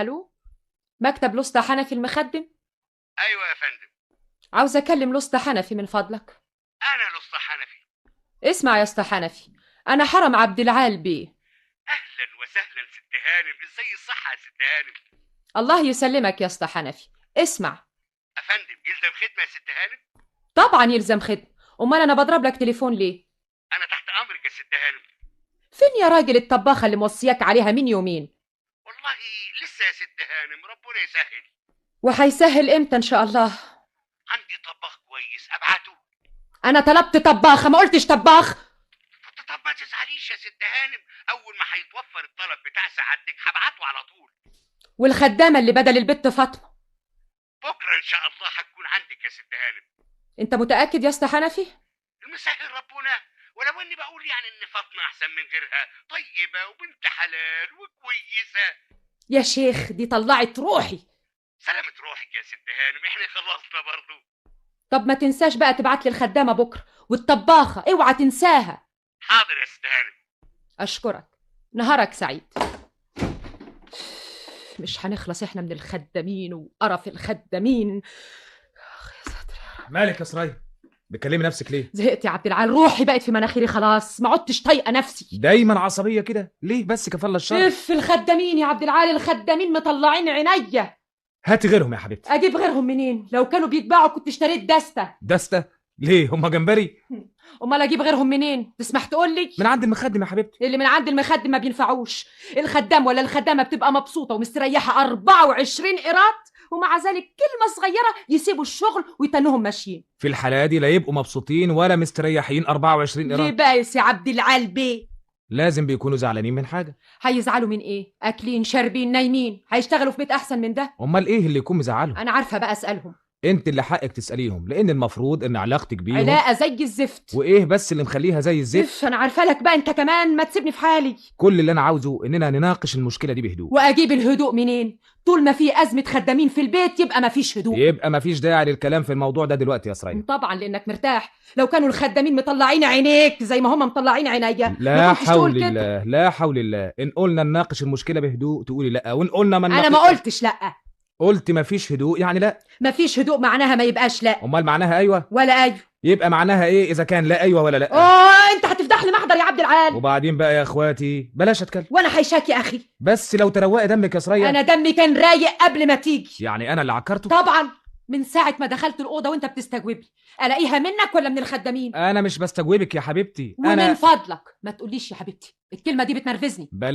الو، مكتب لسطى حنفي المخدم؟ ايوه يا فندم. عاوز اكلم لسطى حنفي من فضلك. انا لسطى حنفي. اسمع يا اسطى حنفي، انا حرم عبد العال بيه. اهلا وسهلا ست هانم، ازاي الصحة يا ست هانم؟ الله يسلمك يا اسطى حنفي. اسمع افندم، يلزم خدمة يا ست هانم؟ طبعا يلزم خدمة، امال انا بضرب لك تليفون ليه؟ انا تحت امرك يا ست هانم. فين يا راجل الطباخه اللي موصياك عليها من يومين؟ والله لسه يا ست هانم، ربنا يسهل. وهيسهل امتى ان شاء الله؟ عندي طباخ كويس ابعته. انا طلبت طباخه ما قلتش طباخ. طب ما تزعليش يا ست هانم، اول ما هيتوفر الطلب بتاع سعادتك هبعته على طول. والخدامه اللي بدل البت فاطمة؟ بكره ان شاء الله هتكون عندك يا ست هانم. انت متاكد يا اسطى حنفي؟ المسهل ربنا، ولو اني بقول يعني ان فاطمة احسن من غيرها، طيبة وبنت حلال وكويسة. يا شيخ دي طلعت روحي. سلامة روحك يا ست هانم، احنا خلصنا برضو. طب ما تنساش بقى تبعت لي الخدامة بكره، والطباخه اوعى تنساها. حاضر يا ست هانم. اشكرك، نهارك سعيد. مش هنخلص احنا من الخدامين وقرف الخدامين. اخ يا ساتر يا رب. مالك يا سرايا؟ بتكلمي نفسك ليه؟ زهقت يا عبد العال، روحي بقت في مناخيري خلاص، ما عدتش طايقة نفسي. دايما عصبية كده ليه بس؟ كفالة الشر. اف الخدامين يا عبد العال، الخدامين مطلعين عينيا. هاتي غيرهم يا حبيبتي. اجيب غيرهم منين؟ لو كانوا بيتباعوا كنت اشتريت دستة. دستة؟ ليه هما جمبري؟ امال اجيب غيرهم منين؟ تسمح تقول لي؟ من عند المخدم يا حبيبتي. اللي من عند المخدم ما بينفعوش. الخدام ولا الخدامة بتبقى مبسوطة ومستريحه 24 قيراط، ومع ذلك كلمة صغيرة يسيبوا الشغل ويتنوهم ماشيين. في الحالة دي لا يبقوا مبسوطين ولا مستريحين 24 قيراط. ليه بقى يا عبد العال بيه؟ لازم بيكونوا زعلانين من حاجة. هيزعلوا من ايه؟ اكلين شاربين نايمين، هيشتغلوا في بيت احسن من ده؟ امال ايه اللي يكون مزعلهم؟ انا عارفه بقى، اسالهم. انت اللي حقك تساليهم، لان المفروض ان علاقتك بيهم علاقة زي الزفت. وايه بس اللي مخليها زي الزفت؟ انا عارفه لك بقى، انت كمان ما تسيبني في حالي. كل اللي انا عاوزه اننا نناقش المشكلة دي بهدوء. واجيب الهدوء منين؟ طول ما في ازمة خدامين في البيت يبقى ما فيش هدوء. يبقى ما فيش داعي للكلام في الموضوع ده دلوقتي يا سرايا. طبعا لانك مرتاح. لو كانوا الخدامين مطلعين عينيك زي ما هم مطلعين عينيا. لا حول الله، لا حول الله. ان قلنا نناقش المشكلة بهدوء تقولي لا، وان قلنا ما انا ما قلتش لا. قلت مفيش هدوء يعني لا. مفيش هدوء معناها ما يبقاش لا. امال معناها ايوه ولا ايوه؟ يبقى معناها ايه اذا كان لا ايوه ولا لا؟ انت هتفتح لي محضر يا عبد العال. وبعدين بقى يا اخواتي بلاش اتكلم. وانا حيشاك يا اخي. بس لو تروقي دمك يا سرية. انا دمي كان رايق قبل ما تيجي. يعني انا اللي عكرته؟ طبعا، من ساعة ما دخلت الاوضة وانت بتستجوبني. الاقيها منك ولا من الخدامين؟ انا مش بستجوبك يا حبيبتي. ومن فضلك ما تقوليش يا حبيبتي، الكلمة دي بتنرفزني. بلاش.